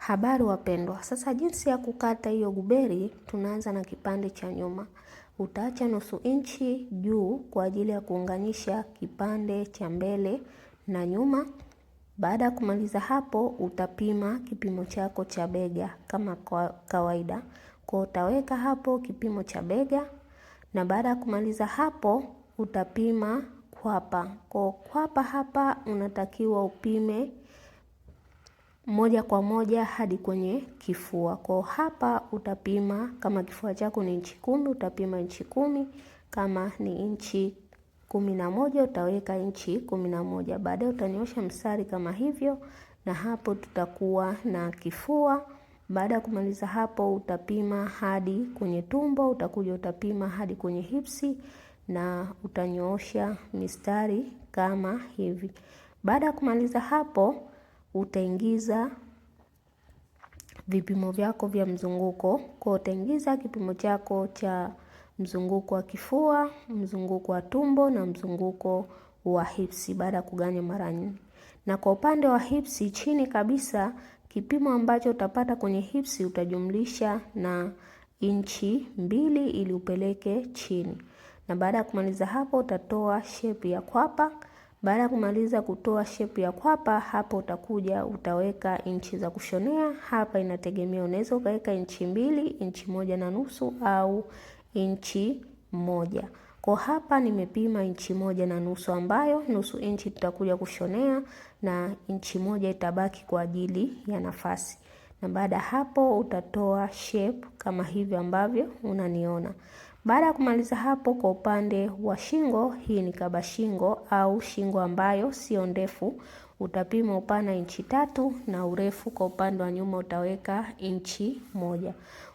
Habari wapendwa, sasa jinsi ya kukata hiyo guberi, tunaanza na kipande cha nyuma. Utaacha nusu inchi juu kwa ajili ya kuunganisha kipande cha mbele na nyuma. Baada ya kumaliza hapo, utapima kipimo chako cha bega kama kawaida. Kwa utaweka hapo kipimo cha bega, na baada ya kumaliza hapo utapima kwapa. Kwa kwapa hapa unatakiwa upime moja kwa moja hadi kwenye kifua. Kwa hapa utapima kama kifua chako ni inchi 10, utapima inchi 10. Kama ni inchi 11 utaweka inchi 11. Baadaye utanyosha mstari kama hivyo, na hapo tutakuwa na kifua. Baada ya kumaliza hapo utapima hadi kwenye tumbo, utakuja utapima hadi kwenye hipsi na utanyoosha mistari kama hivi. Baada ya kumaliza hapo utaingiza vipimo vyako vya mzunguko. Kwa utaingiza kipimo chako cha mzunguko wa kifua, mzunguko wa tumbo na mzunguko wa hipsi baada ya kuganya mara 4. Na kwa upande wa hipsi chini kabisa, kipimo ambacho utapata kwenye hipsi utajumlisha na inchi 2 ili upeleke chini. Na baada ya kumaliza hapo utatoa shape ya kwapa. Baada ya kumaliza kutoa shape ya kwapa, hapo utakuja utaweka inchi za kushonea. Hapa inategemea, unaweza ukaweka inchi 2, inchi 1.5 au inchi 1. Kwa hapa nimepima inchi 1.5, ambayo nusu inchi tutakuja kushonea na inchi 1 itabaki kwa ajili ya nafasi. Na baada hapo utatoa shape kama hivi ambavyo unaniona. Baada ya kumaliza hapo, kwa upande wa shingo, hii ni kaba shingo au shingo ambayo sio ndefu, utapima upana inchi 3 na urefu kwa upande wa nyuma utaweka inchi 1.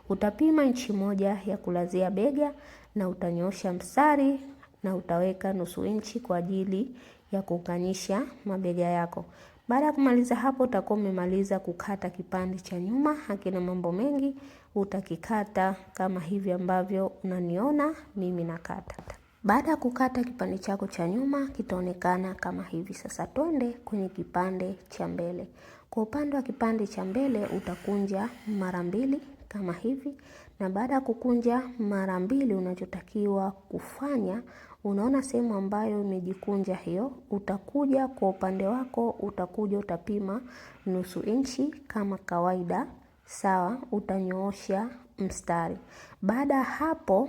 Utapima inchi 1 ya kulazia bega na utanyosha mstari na utaweka nusu inchi kwa ajili ya kuunganisha mabega yako. Baada ya kumaliza hapo utakuwa umemaliza kukata kipande cha nyuma, hakina mambo mengi, utakikata kama hivi ambavyo unaniona mimi nakata. Baada ya kukata kipande chako cha nyuma kitaonekana kama hivi. Sasa twende kwenye kipande cha mbele. Kwa upande wa kipande cha mbele utakunja mara 2 kama hivi, na baada ya kukunja mara 2 unachotakiwa kufanya, unaona sehemu ambayo imejikunja hiyo, utakuja kwa upande wako, utakuja utapima nusu inchi kama kawaida, sawa, utanyoosha mstari. Baada hapo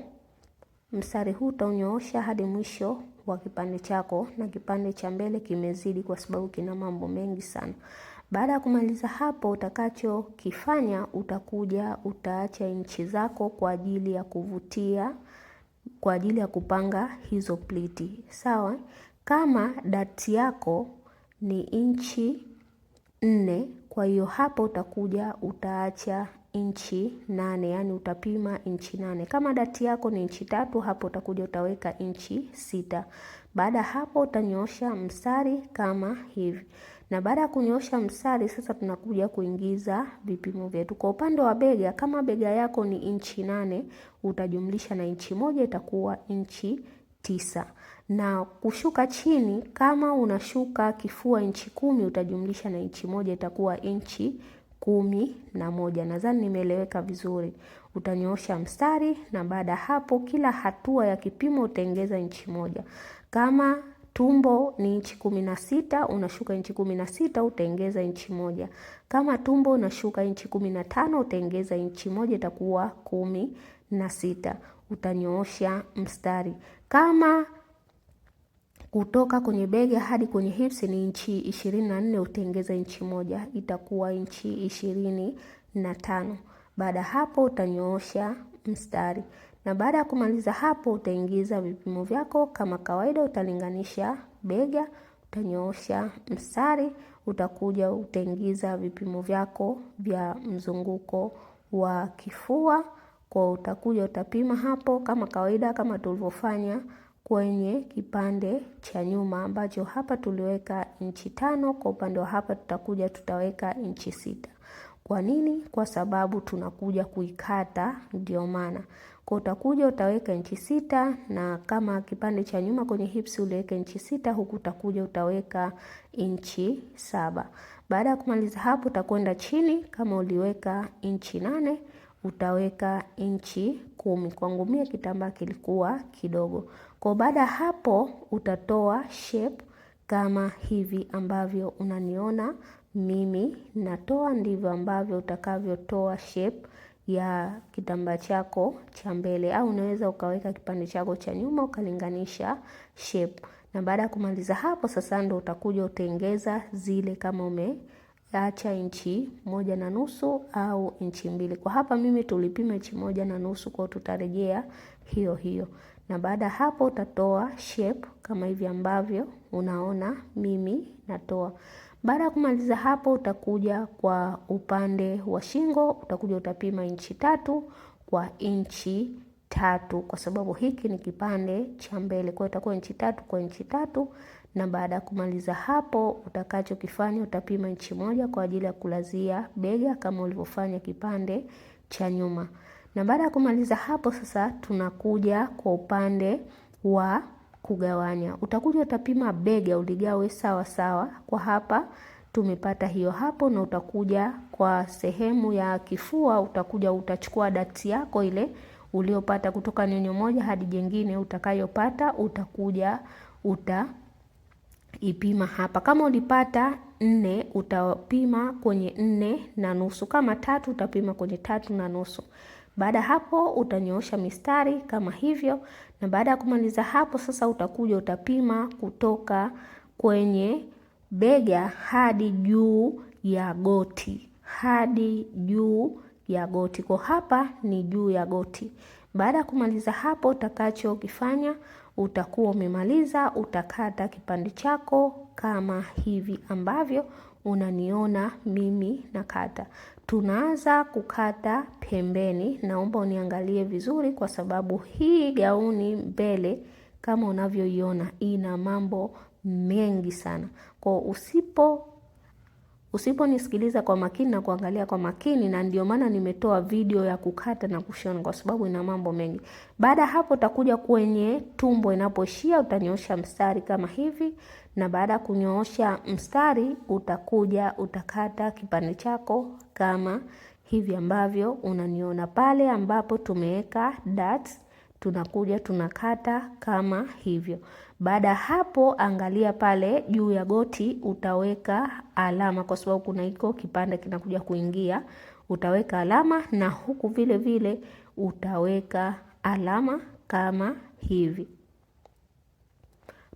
mstari huu utaunyoosha hadi mwisho wa kipande chako, na kipande cha mbele kimezidi kwa sababu kina mambo mengi sana. Baada ya kumaliza hapo utakachokifanya, utakuja utaacha inchi zako kwa ajili ya kuvutia, kwa ajili ya kupanga hizo pliti. Sawa? Kama dati yako ni inchi 4, kwa hiyo hapo utakuja utaacha inchi 8, yani utapima inchi 8. Kama dati yako ni inchi 3, hapo utakuja utaweka inchi 6. Baada hapo utanyoosha mstari kama hivi. Na baada ya kunyoosha mstari sasa tunakuja kuingiza vipimo vyetu. Kwa upande wa bega, kama bega yako ni inchi 8, utajumlisha na inchi 1 itakuwa inchi 9. Na kushuka chini, kama unashuka kifua inchi 10, utajumlisha na inchi 1 itakuwa inchi 11. Nadhani nimeeleweka vizuri. Utanyoosha mstari na baada hapo kila hatua ya kipimo utaongeza inchi 1. Kama tumbo ni inchi 16, unashuka inchi 16, utaongeza inchi 1. Kama tumbo unashuka inchi 15, utaongeza inchi 1, itakuwa 16. Utanyoosha mstari. Kama kutoka kwenye bega hadi kwenye hips ni inchi 24, utaongeza inchi 1, itakuwa inchi 25. Baada hapo utanyoosha mstari. Na baada ya kumaliza hapo utaingiza vipimo vyako kama kawaida, utalinganisha bega, utanyoosha mstari, utakuja utaingiza vipimo vyako vya mzunguko wa kifua. Kwa utakuja utapima hapo kama kawaida, kama tulivyofanya kwenye kipande cha nyuma ambacho hapa tuliweka inchi 5, kwa upande wa hapa tutakuja tutaweka inchi 6. Kwa nini? Kwa sababu tunakuja kuikata, ndio maana. Kwa utakuja utaweka inchi 6, na kama kipande cha nyuma kwenye hips uliweka inchi 6, huku utakuja utaweka inchi 7. Baada ya kumaliza hapo, utakwenda chini. Kama uliweka inchi 8 utaweka inchi 10. Kwangu mie kitambaa kilikuwa kidogo. Kwa baada hapo utatoa shape kama hivi ambavyo unaniona mimi natoa, ndivyo ambavyo utakavyotoa shape ya kitambaa chako cha mbele, au unaweza ukaweka kipande chako cha nyuma ukalinganisha shape. Na baada ya kumaliza hapo sasa ndo utakuja utengeza zile kama umeacha inchi 1.5 au inchi 2. Kwa hapa mimi tulipima inchi 1.5, kwa tutarejea hiyo hiyo. Na baada hapo utatoa shape kama hivi ambavyo unaona mimi natoa. Baada ya kumaliza hapo utakuja kwa upande wa shingo, utakuja utapima inchi 3 kwa inchi 3, kwa sababu hiki ni kipande cha mbele. Kwa hiyo itakuwa inchi 3 kwa inchi 3. Na baada ya kumaliza hapo utakachokifanya utapima inchi 1 kwa ajili ya kulazia bega kama ulivyofanya kipande cha nyuma. Na baada ya kumaliza hapo sasa tunakuja kwa upande wa kugawanya. Utakuja utapima bega uligawe sawa sawa. Kwa hapa tumepata hiyo hapo, na utakuja kwa sehemu ya kifua utakuja utachukua dati yako ile uliopata kutoka nyonyo moja hadi jengine utakayopata, utakuja utaipima hapa. Kama ulipata 4 utapima kwenye 4.5, kama 3 utapima kwenye 3.5. Baada hapo utanyoosha mistari kama hivyo. Na baada ya kumaliza hapo sasa utakuja utapima kutoka kwenye bega hadi juu ya goti, hadi juu ya goti. Kwa hapa ni juu ya goti. Baada ya kumaliza hapo utakachokifanya utakuwa umemaliza, utakata kipande chako kama hivi ambavyo unaniona mimi nakata. Tunaanza kukata pembeni. Naomba uniangalie vizuri kwa sababu hii gauni mbele kama unavyoiona ina mambo mengi sana. Kwa usiponisikiliza kwa makini na kuangalia kwa makini, na ndio maana nimetoa video ya kukata na kushona kwa sababu ina mambo mengi. Baada hapo utakuja kwenye tumbo inapoishia utanyoosha mstari kama hivi, na baada ya kunyoosha mstari utakuja utakata kipande chako kama hivi ambavyo unaniona. Pale ambapo tumeweka dots tunakuja tunakata kama hivyo. Baada hapo angalia pale juu ya goti utaweka alama, kwa sababu kuna iko kipande kinakuja kuingia, utaweka alama, na huku vile vile utaweka alama kama hivi.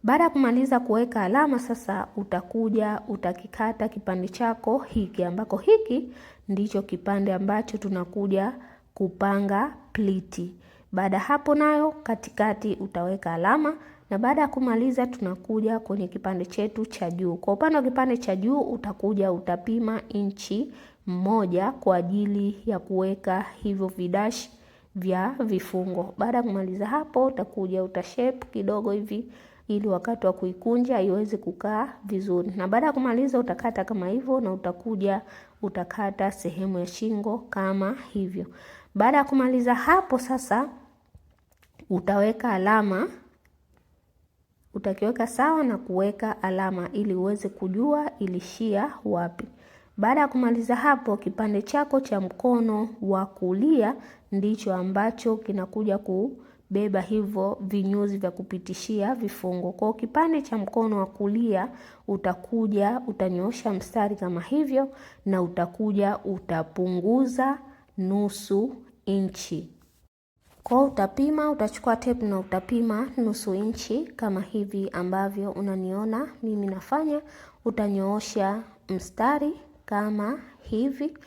Baada ya kumaliza kuweka alama sasa utakuja utakikata kipande chako hiki, ambako hiki ndicho kipande ambacho tunakuja kupanga pliti. Baada hapo nayo katikati utaweka alama, na baada ya kumaliza tunakuja kwenye kipande chetu cha juu. Kwa upande wa kipande cha juu utakuja utapima inchi 1 kwa ajili ya kuweka hivyo vidashi vya vifungo. Baada ya kumaliza hapo utakuja utashape kidogo hivi ili wakati wa kuikunja iweze kukaa vizuri. Na baada ya kumaliza utakata kama hivyo, na utakuja utakata sehemu ya shingo kama hivyo. Baada ya kumaliza hapo sasa utaweka alama, utakiweka sawa na kuweka alama ili uweze kujua ilishia wapi. Baada ya kumaliza hapo, kipande chako cha mkono wa kulia ndicho ambacho kinakuja kubeba hivyo vinyuzi vya kupitishia vifungo. Kwa kipande cha mkono wa kulia utakuja utanyoosha mstari kama hivyo, na utakuja utapunguza nusu inchi. Kwa utapima, utachukua tape na utapima nusu inchi kama hivi ambavyo unaniona mimi nafanya. Utanyoosha mstari kama hivi,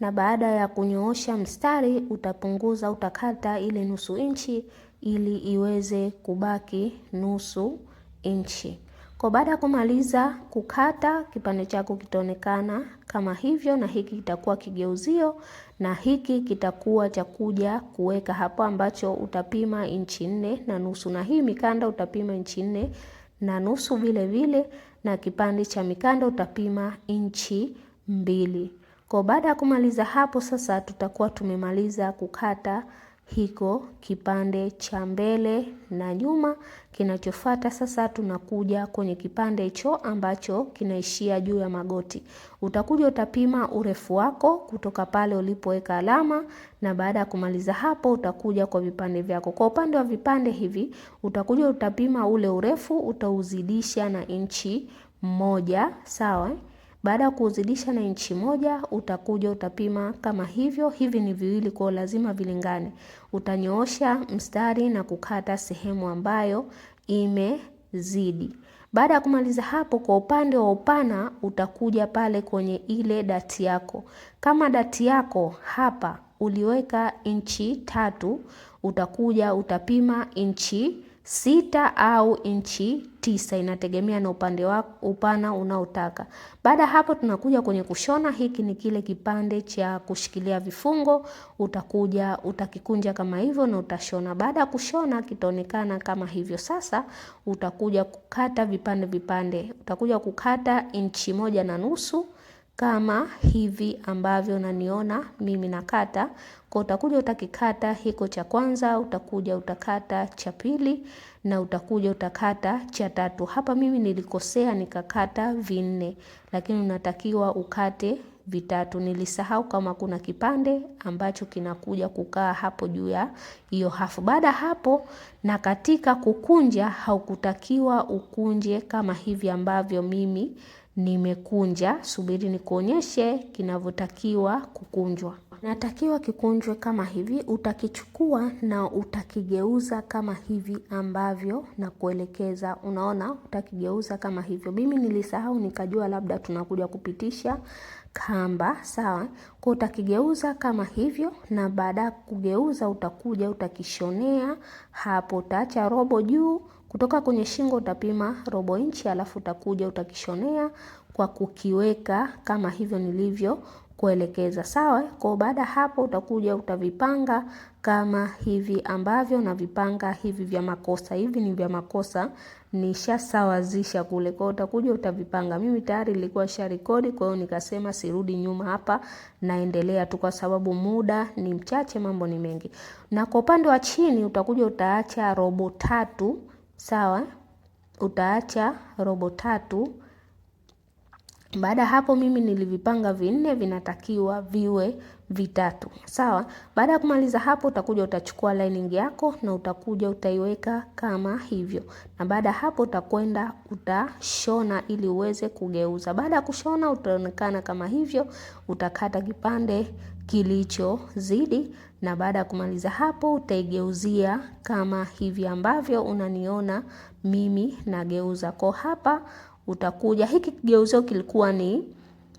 na baada ya kunyoosha mstari utapunguza, utakata ile nusu inchi ili iweze kubaki nusu inchi. Kwa baada ya kumaliza kukata, kipande chako kitaonekana kama hivyo, na hiki kitakuwa kigeuzio na hiki kitakuwa cha kuja kuweka hapo ambacho utapima inchi 4.5, na hii mikanda utapima inchi 4.5 vile vile, na kipande cha mikanda utapima inchi 2. Kwa baada ya kumaliza hapo sasa tutakuwa tumemaliza kukata hiko kipande cha mbele na nyuma. Kinachofuata sasa, tunakuja kwenye kipande hicho ambacho kinaishia juu ya magoti. Utakuja utapima urefu wako kutoka pale ulipoweka alama, na baada ya kumaliza hapo utakuja kwa vipande vyako. Kwa upande wa vipande hivi utakuja utapima ule urefu, utauzidisha na inchi 1, sawa. Baada ya kuuzidisha na inchi 1 utakuja utapima kama hivyo. Hivi ni viwili, kwa lazima vilingane. Utanyoosha mstari na kukata sehemu ambayo imezidi. Baada ya kumaliza hapo, kwa upande wa upana utakuja pale kwenye ile dati yako. Kama dati yako hapa uliweka inchi 3, utakuja utapima inchi 6 au inchi 9, inategemea na upande wako, upana unaotaka. Baada hapo tunakuja kwenye kushona. Hiki ni kile kipande cha kushikilia vifungo, utakuja utakikunja kama hivyo na utashona. Baada ya kushona kitaonekana kama hivyo. Sasa utakuja kukata vipande vipande, utakuja kukata inchi 1.5 kama hivi ambavyo unaniona mimi nakata. Kwa utakuja utakikata hiko cha kwanza, utakuja utakata cha pili na utakuja utakata cha tatu. Hapa mimi nilikosea nikakata 4, lakini unatakiwa ukate 3. Nilisahau kama kuna kipande ambacho kinakuja kukaa hapo juu ya hiyo hafu. Baada hapo, na katika kukunja haukutakiwa ukunje kama hivi ambavyo mimi nimekunja. Subiri nikuonyeshe kinavyotakiwa kukunjwa. Natakiwa kikunjwe kama hivi. Utakichukua na utakigeuza kama hivi ambavyo na kuelekeza. Unaona, utakigeuza kama hivyo. Mimi nilisahau nikajua labda tunakuja kupitisha kamba, sawa. Kwa utakigeuza kama hivyo, na baada kugeuza utakuja utakishonea hapo. Utaacha robo juu kutoka kwenye shingo, utapima robo inchi, alafu utakuja utakishonea kwa kukiweka kama hivyo nilivyo kuelekeza, sawa. Kwa baada hapo utakuja utavipanga kama hivi ambavyo na vipanga hivi vya makosa. Hivi ni vya makosa, nishasawazisha kule. Kwa utakuja utavipanga. Mimi tayari nilikuwa nisharekodi, kwa hiyo nikasema sirudi nyuma hapa, naendelea tu kwa sababu muda ni mchache, mambo ni mengi. Na kwa upande wa chini utakuja utaacha robo 3, sawa. Utaacha robo 3. Baada hapo mimi nilivipanga 4, vinatakiwa viwe 3, sawa. Baada ya kumaliza hapo utakuja utachukua lining yako na utakuja utaiweka kama hivyo. Na baada hapo utakwenda utashona ili uweze kugeuza. Baada ya kushona utaonekana kama hivyo, utakata kipande kilichozidi, na baada ya kumaliza hapo utaigeuzia kama hivi ambavyo unaniona mimi nageuza. Kwa hapa utakuja, hiki kigeuzio kilikuwa ni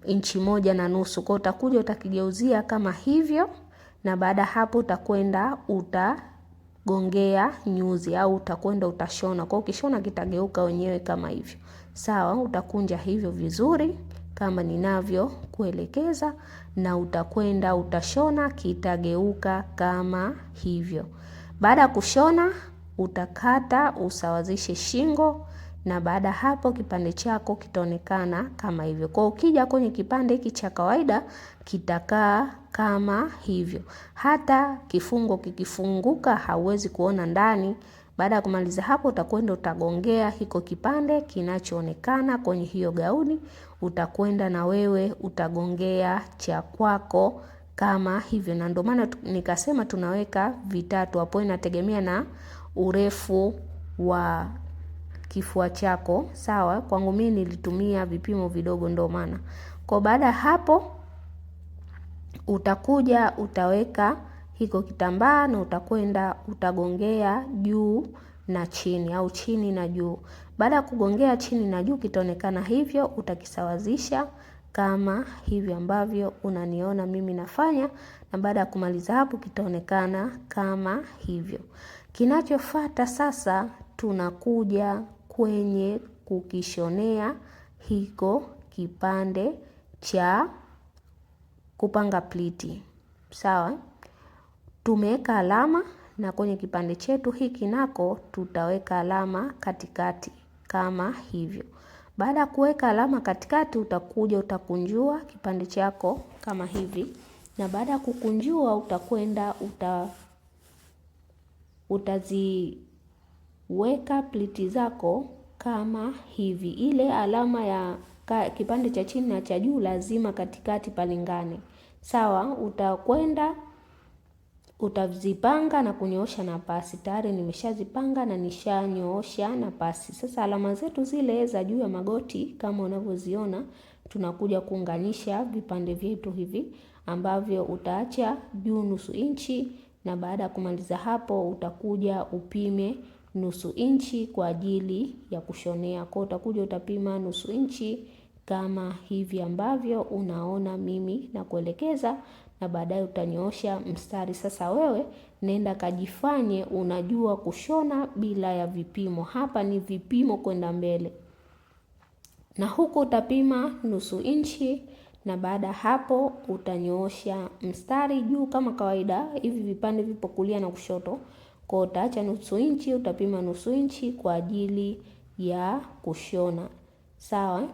inchi 1.5. Kwa utakuja utakigeuzia kama hivyo, na baada hapo utakwenda utagongea nyuzi au utakwenda utashona. Kwa ukishona kitageuka wenyewe kama hivyo, sawa. Utakunja hivyo vizuri kama ninavyo kuelekeza, na utakwenda utashona, kitageuka kama hivyo. Baada kushona utakata usawazishe shingo, na baada hapo kipande chako kitaonekana kama hivyo. Kwa ukija kwenye kipande hiki cha kawaida kitakaa kama hivyo. Hata kifungo kikifunguka hauwezi kuona ndani. Baada ya kumaliza hapo utakwenda utagongea hiko kipande kinachoonekana kwenye hiyo gauni, utakwenda na wewe utagongea cha kwako kama hivyo. Na ndio maana nikasema tunaweka 3 hapo, inategemea na urefu wa kifua chako, sawa. Kwangu mimi nilitumia vipimo vidogo ndio maana. Kwa baada hapo utakuja utaweka hiko kitambaa na utakwenda utagongea juu na chini au chini na juu. Baada ya kugongea chini na juu kitaonekana hivyo, utakisawazisha kama hivi ambavyo unaniona mimi nafanya, na baada ya kumaliza hapo kitaonekana kama hivyo. Kinachofuata sasa tunakuja kwenye kukishonea hiko kipande cha kupanga pliti, sawa. Tumeweka alama, na kwenye kipande chetu hiki nako tutaweka alama katikati kama hivyo. Baada ya kuweka alama katikati utakuja utakunjua kipande chako kama hivi, na baada ya kukunjua utakwenda Utaziweka pliti zako kama hivi. Ile alama ya kipande cha chini na cha juu lazima katikati palingane. Sawa, utakwenda utazipanga na kunyoosha na pasi. Tayari nimeshazipanga na nishanyoosha na pasi. Sasa alama zetu zile za juu ya magoti kama unavyoziona, tunakuja kuunganisha vipande vyetu hivi ambavyo utaacha juu nusu inchi, na baada ya kumaliza hapo utakuja upime nusu inchi kwa ajili ya kushonea. Kwa utakuja utapima nusu inchi kama hivi ambavyo unaona mimi na kuelekeza, na baadaye utanyoosha mstari. Sasa wewe nenda kajifanye unajua kushona bila ya vipimo. Hapa ni vipimo kwenda mbele. Na huku utapima nusu inchi, na baada hapo utanyoosha mstari juu kama kawaida. Hivi vipande vipo kulia na kushoto. Kwa utaacha nusu inchi, utapima nusu inchi kwa ajili ya kushona. Sawa?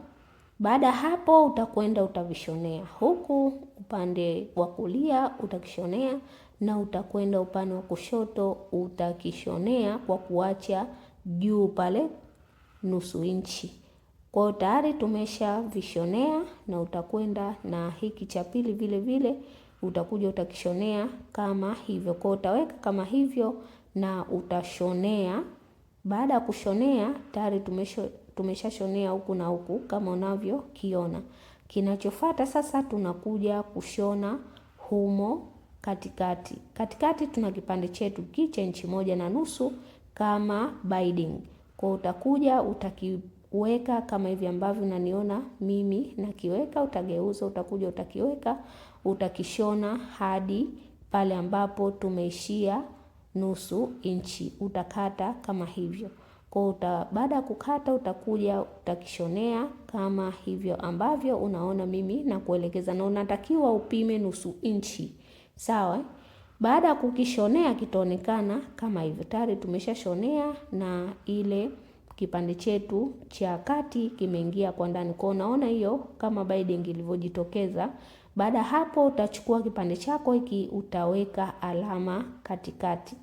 Baada hapo utakwenda utavishonea. Huku upande wa kulia utakishonea na utakwenda upande wa kushoto utakishonea kwa kuacha juu pale nusu inchi. Kwa hiyo tayari tumesha vishonea, na utakwenda na hiki cha pili vile vile utakuja utakishonea kama hivyo. Kwa hiyo utaweka kama hivyo na utashonea. Baada ya kushonea tayari tumeshashonea huku na huku kama unavyokiona. Kinachofuata sasa tunakuja kushona humo katikati. Katikati tuna kipande chetu kicha inchi 1.5 kama binding. Kwa utakuja utakiweka kama hivi ambavyo unaniona mimi nakiweka, utageuza, utakuja utakiweka, utakishona hadi pale ambapo tumeishia nusu inchi. Utakata kama hivyo. Kwa baada ya kukata utakuja utakishonea kama hivyo ambavyo unaona mimi na kuelekeza, na unatakiwa upime nusu inchi. Sawa? Baada ya kukishonea kitaonekana kama hivyo. Tayari tumeshashonea na ile kipande chetu cha kati kimeingia kwa ndani. Kwa unaona hiyo kama binding ilivyojitokeza. Baada hapo utachukua kipande chako hiki utaweka alama katikati.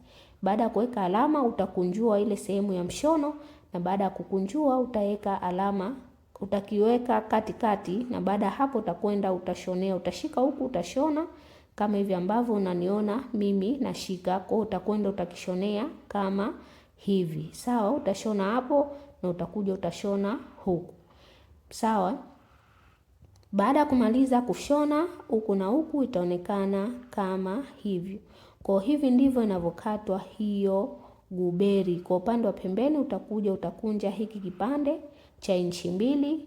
Baada ya kuweka alama utakunjua ile sehemu ya mshono, na baada ya kukunjua utaweka alama, utakiweka katikati, na baada hapo utakwenda utashonea, utashika huku utashona kama hivi ambavyo unaniona mimi nashika. Kwa utakwenda utakishonea kama hivi. Sawa, utashona hapo na utakuja utashona huku. Sawa? Baada ya kumaliza kushona huku na huku itaonekana kama hivyo. Kwa hivi ndivyo inavyokatwa hiyo guberi. Kwa upande wa pembeni utakuja utakunja hiki kipande cha inchi 2,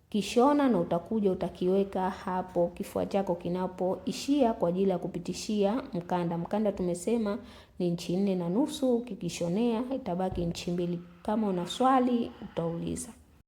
utakishona na utakuja utakiweka hapo kifua chako kinapoishia kwa ajili ya kupitishia mkanda. Mkanda tumesema ni inchi 4.5, ukikishonea itabaki inchi 2. Kama una swali utauliza.